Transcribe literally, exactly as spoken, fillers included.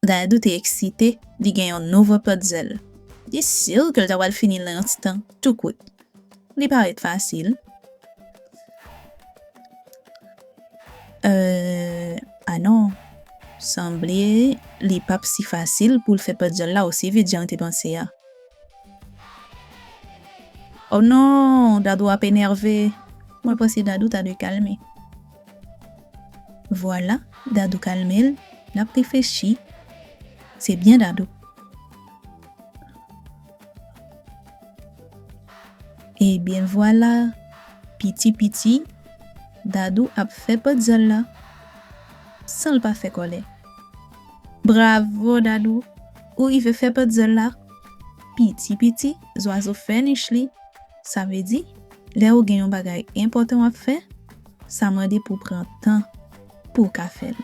Dadou te eksite, li gen yon nouvo puzzle. Li si ke l ta pral fini l nan yon ti tan tou kout. Li parèt fasil. Euh, ah non, sanble li p ap si fasil pou l fè puzzle la osi vit jan l te panse a. Oh non, Dadou ap enève. Mwen panse Dadou ta dwe kalme. Vwala, Dadou kalme l, l ap reflechi. Se byen, Dadou. Ebyen vwala, piti piti, Dadou ap fè puzzle la san l pa fè kòlè. Bravo, Dadou! Ou rive fè puzzle la. Piti piti, zwazo fè nich li. Sa vle di, lè ou gen yon bagay enpòtan w ap fè, sa mande pou w pran tan pou w ka fè l.